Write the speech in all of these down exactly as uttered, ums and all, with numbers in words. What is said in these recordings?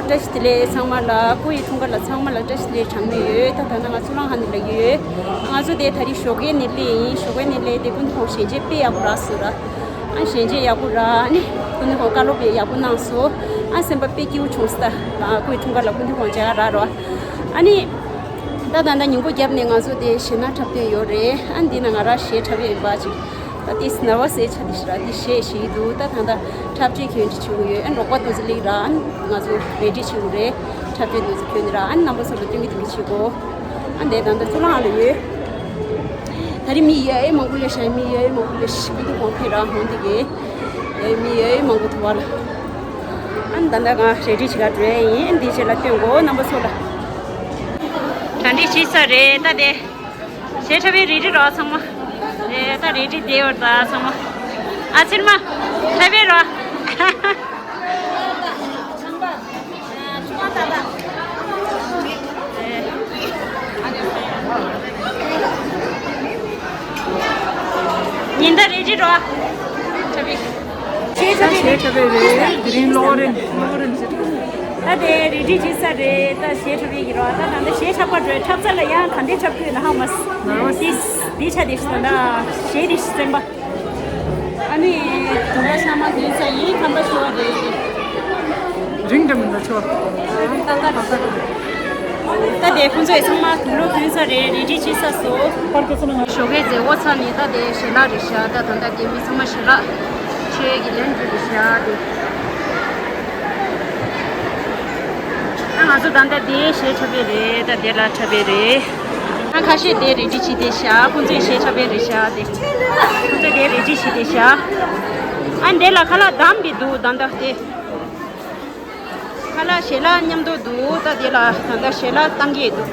བཀྲ་ཤིས་བདེ་ལེགས་ཚང་མ་ལ། སྐུ་ཡི་འཁྲུངས་སྐར་ལ་ཚང་མ་ལ་བཀྲ་ཤིས་བདེ་ལེགས་གྲངས་མེད་ཡོད། ད་ད་ལྟ་ང་གཙུག་ལག་ཁང་ནས་ལ་ཡོད། ང་ཚོ་དེ་ད་རེས་ཞོགས་ཀའི་ནས་སླེབས་ཡིན། ཞོགས་ཀའི་ནས་སླེབས་དེ་སྐུ་མདུན་ཁོང་ཞལ་མཇལ་དཔེ་ཡག་པོ་རག་སོང་ར། ཨ་ཞལ་མཇལ་ཡག་པོ་རག་ཨ་ནི་སྐུ་མདུན་ཁོང་བཀའ་སློབ་དཔེ་ཡག་པོ་གནང་སོང་། ཨ་སེམས་པ་དཔེ་སྐྱིད་པོ་བྱུང་སོང་། ད་སྐུ་ཡི་འཁྲུངས་སྐར་ལ་སྐུ་མདུན་ཁོང་མཇལ་ཁ་རག་ར། ཨ་ནི་ད་ད་ལྟ་ཉིན་གུང་བརྒྱབ་ནས་ང་ཚོ་དེ་གཞས་སྣ་འཁྲབ་སྟོན་ཡོད་རེད། ཨ་འདི་ན་ང་རང་གཞས་འཁྲབ་ཡས་ཡིན་པ་ཅིག་ད་ཏིས་ནར་བ་སི་ཆགས་དེ་ཤི་ར་དེ་གཞས་ཤིག་འདུག་ད་ད་ལྟ་འཁྲབ་ཆས་གྱོན་ཅིག་བྱུང་ཡོད། ཨ་རོགས་པ་དུ་ཟི་ལིག་ར་ཨ་ང་ཚོ་རེ་ཌི་བྱེད་དགོས་རེད། འཁྲབ་ཆས་དུ་ཟི་གྱོན་ར་ཨ་ནི་རྣམ་པ་ཚོ་ལ་སྟོན་གི་དུ་གི་བྱེད་གོ་ཨ་འདས་ད་ལྟ་ཚུར་ལ་ཨ་ལ་ཡོད། ད་རེས་མི་ཡ་ཨེ་མང་པོ་ལས་ཤ་མི་ཡ་ཨེ་མང་པོ་ལས་ཤི་གི་འདུག་གོང་འཕེལ་ར་ཧོང་དི་གི་ཨེ་མི་ཡ་ཨེ་མང་པོ་ཐུ་བ་ལ་ཨ་ནི་ད་ལྟ་ང་རེ་ཌི་བྱེད་ག་འགྲོ་ཡ་ཡིན། ཨ་འདི་བྱེད་ལ་སྟོན་གོ་རྣམ་པ་ཚོ་ལ། གྲ་སྒྲིག་བྱེད་ས་རེད་ད་དེ། གཞས་འཁྲབ་པའི་རེ་ཌི་རོགས་ཚང་མ། རེད་ད་རེ་ཌི་བསྡད་ཡོད་ད་ཚང་མ། ཨ་ཚེར་མ། འཁྲབ་པའི་རོགས། ཉིན་ད་རེ་ཌི་རོགས། འཁྲབ་པའི། གཞས་འཁྲབ་པའི་རེད། དེ་རིང་ལོ་རེ་ལོ་རེ་ཟེར། ད་དེ་རེ་ཌི་བྱེད་ས་རེད། ད་གཞས་འཁྲབ་ཡས་ཡིན་རོགས། ད་ད་ལྟ་གཞས་འཁྲབ་པ་འགྲོ་འཁྲབ་ས་ལ་ཡང་ག་འདྲས་འཁྲབ་དགོས་ན་ཧ་མ་སི་འདི་འདི་ཆ་དེ་ཞིག་དང་ད་གཞས་དེ་ཞིག་བཙན་པ། ཨ་ནི་དུ་བ་ཤ་མ་དེ་ས་ཡིན་ཁམས་པ་ཤོར་བ་རེད། རིང་འདྲ་མི་འདྲ་ཆོག་ད་ད་ད་ད། ད་དེ་ཁོང་ཚོས་ཚང་མ་དུག་ལོག་གྱོན་ས་རེད། རེ་ཌི་བྱེད་ས་སོ། ཞོགས་ཀའི་མཛད་སྒོ་ཚར་ནས་ད་དེ་ཞལ་ལག་རེད་ཤག་ད་ད་ལྟ་དེ་མི་ཚང་མ་ཞལ་ལག་མཆོད་ཀྱི་ལན་རྒྱུ་རེད་ཤག་དེ། ད་ང་ཚོ་ད་ལྟ་དེ་གཞས་འཁྲབ་པའི་རེད། ད་དེ་ལ་འཁྲབ་པའི་རེད། ད་ཁ་ཤས་དེ་རེ་ཌི་བྱེད་དེ་ཤག་ཁོང་ཚོས་གཞས་འཁྲབ་པའི་རེད་ཤག་དེ། ཁོང་ཚོས་དེ་རེ་ཌི་བྱེད་དེ་ཤག་ཨ་འདི་ལ་ཁ་ལག་བསྡམས་པའི་འདུག་ད་ལྟ་དེ། ཁ་ལག་ཞལ་ལག་མཉམ་དུ་འདུག་ད་དེ་ལ་ད་ལྟ་ཞལ་ལག་བཏང་གི་འདུག་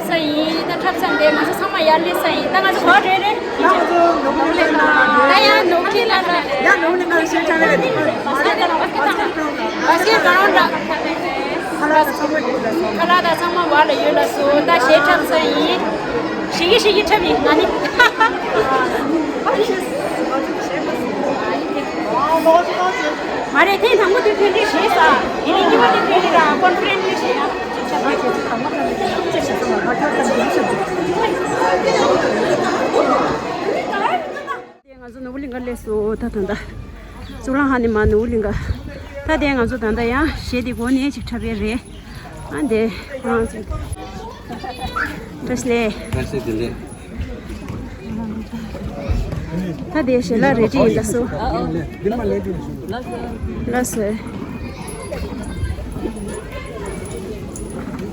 ས་ཡིན། ད་འཁྲབ་ས་འདི་ང་ཚོ་ཚང་མ་ཡར་སླེབས་ས་ཡིན། ད་ང་ཚོ་ག་རེ་རེད། ད་ཡང་ནོར་བུ་གླིང་ལ་ཡང་ནོར་བུ་གླིང་ལ་ཡང་ནོར་བུ་གླིང་ལ་ཞེ་དྲག་རེད། བ་སྐད་དང་བ་སྐད་དང་བ་སྐད་ག་རང་འདྲ། ཁ་ལག་དང་ཚང་མ་ཡོད་ལ་སོ། ཁ་ལག་དང་ཚང་མ་བ་ལ་ཡོད་ལ་སོ། ད་གཞས་འཁྲབ་ས་ཡིན། ཞིག་གི་ཞིག་གི་འཁྲབ་ཡིན་ང་ནི། མ་རེད། ཐེངས་དང་པོ་དེ་ཐོན་འབྲི་ཞེས་ས། དེ་ནས་གཉིས་པ་དེ་ཐོན་འབྲི་ར་ཀོན་ཕ་རེན་སི་ཞེས་ཡ། ང་ཚོ་ནོར་བུ་གླིང་ག་སླེབས་སོང་། ད་ད་ད་གཙུག་ལག་ཁང་ནས་མར་ནོར་བུ་གླིང་ག། ད་དེ་ང་ཚོ་ད་ད་ཡང་གཞས་དེ་གོ་ནས་ཅིག་འཁྲབ་ཡས་རེད། ཨ་འདི་ང་ཚོ་བཀྲ་ཤིས་བདེ་ལེགས། བཀྲ་ཤིས་བདེ་ལེགས། ད་དེ་ཞལ་ལག་རེ་ཅིག་ཡིན་ད་སོ། ལགས་སོ།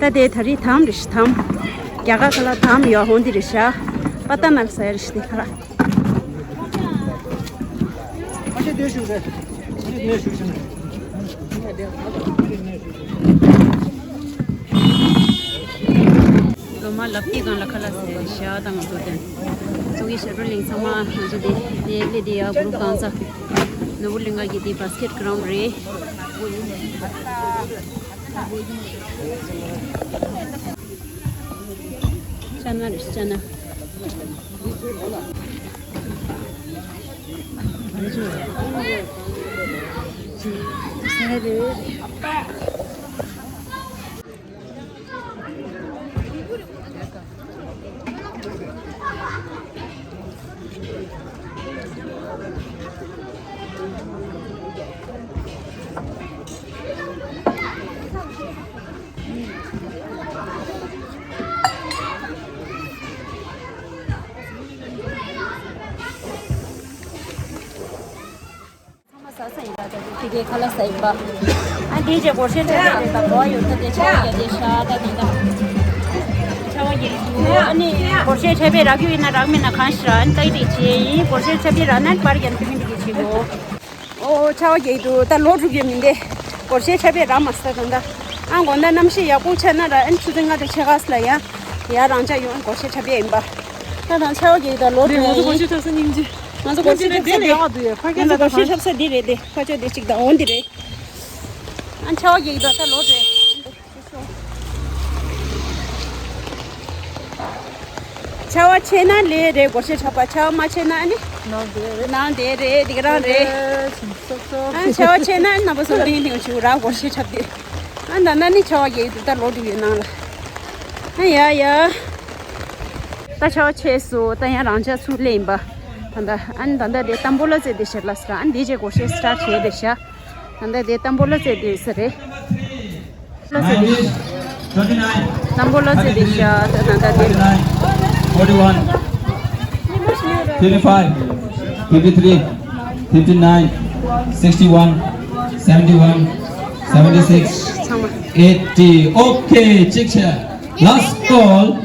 ད་དེ་ད་རེས་དམ་རེད་ཤག་དམ། རྒྱ་གར་ཁ་ལག་དམ་ཡོད་འོང་འདི་རེད་ཤག་པ་ཏ་ནར་ཟེར་ཡ་རེད་ཤག་དེ་ཁ་ལག་ལོ་མ་ལབ་ཀྱི་སྒང་ལ་ཁ་ལག་ཟེར་ཤག་ད་ང་ཚོ་དེ་ཚོགས་ཀྱི་ཞབས་བྲོ་གླིང་ཚང་མ་ང་ཚོ་དེ་དེ་སླེབས་དེ་ཡ་གུ་རུབ་གང་ས་ནོར་བུ་གླིང་ག་གི་དེ་བ་སི་ཀེ་ཊི་གི་རའུན་ཌི་རེད། ཅ་ན་རེད་ཅ་ན། ཚང་མ་ཟ་ས་ཡིན་པ། ད་དེ་དེ་གའི་ཁ་ལག་ཟ་ཡིན་པ། ཨ་དེ་རྗེས་སྒོར་གཞས་འཁྲབ་པའི་རེད་ད་གོ་ཡོད་ད། དེ་ཆར་པ་རྒྱག་དེ་ཤ་ད་དེ་ད་ཆར་པ་རྒྱག་ཡིན་འདུག་ཨ་ནི་སྒོར་གཞས་འཁྲབ་པའི་རག་རྒྱུ་ཡིན་ན་རག་མེད་ན་གང་ཤེས་ར། ཨ་ནི་ད་ཡི་དེ་བྱས་ཡིན། སྒོར་གཞས་འཁྲབ་པའི་རག་ན་པར་རྒྱག་དེ་མིན་དེ་གི་བྱེད་དགོས། ཨོ་ཆར་པ་རྒྱག་འདུག་ད་ལོག་འགྲོ་རྒྱུ་མིན་ཏེ། སྒོར་གཞས་འཁྲབ་པའི་རག་མ་སོང་ད་ད། ཨ་དགོང་དག་གནམ་གཤིས་ཡག་པོ་ཆགས་ན་ར། ཨ་ནི་ཆུ་ཚོད་ལྔ་དང་ཕྱེད་ཀ་ཙམ་ལ་ཡ་ཡ་རང་འཇགས་ཡོང་། སྒོར་གཞས་འཁྲབ་པའི་ཡིན་པ། ད་ད་ཆར་པ་རྒྱག་འདུག་ལོག་འགྲོ་ཡིན། ང་ཚོ་སྒོར་གཞས་འཁྲབ་ས་སྙིང་རྗེ། ང་ཚོ་སྒོར་གཞས་འཁྲབ་ས་དེ་རེད། ང་ཚོ་སྒོར་གཞས་འཁྲབ་ས་འདི་རེད་དེ། ཕ་ཆོས་དེ་གཅིག་དང་འོ་འདི་རེད། ཨ་ཆར་པ་རྒྱག་འདུག་ད་ལོག་འགྲོ་ཡིན། ཆར་པ་ཆེ་ན་ལས་རེད། སྒོར་གཞས་འཁྲབ་པ། ཆར་པ་མ་ཆེ་ན་ཨ་ནི་ནང་བསྡད་རེད། ནང་བསྡད་རེད། འདི་ག་རང་རེད། ཨ་ཆར་པ་ཆེ་ན་ཨ་ནི་རྣམ་པ་ཚོ་ལིང་ལིང་བྱུག་ར། སྒོར་གཞས་འཁྲབ་དུས་ཨ་ད་ན་ནི་ཆར་པ་རྒྱག་འདུག་ད་ལོག་འགྲོ་ཡིན་ནང་ལ། ཨ་ཡ་ཡ། ད་ཆར་པ་ཆེ་སོང་། ད་ཡང་རང་འཇགས་ཚུར་སླེབས་ཡིན་པ། ད་ད་ཨ་ནི་ད་ད་དེ་ཏམ་བོ་ལ་རྩེ་དེ་ཞབས་ལ་སྲ། ཨ་ནི་དེ་རྗེས་སྒོར་གཞས་སི་ཊར་ཊི་བྱས་དེ་ཤ། ད་ལྟ་དེ་ཏམ་བོ་ལ་རྩེ་དེ་ས་རེད། ལ་རྩེ་དེ་ཤ། ཏམ་བོ་ལ་རྩེ་དེ་ཤ། ད་ད་ད་དེ། Forty-one, twenty-five, fifty-three, fifty-nine, sixty-one, seventy-one, seventy-six, eighty. Okay, གཅིག་བྱས། Last call.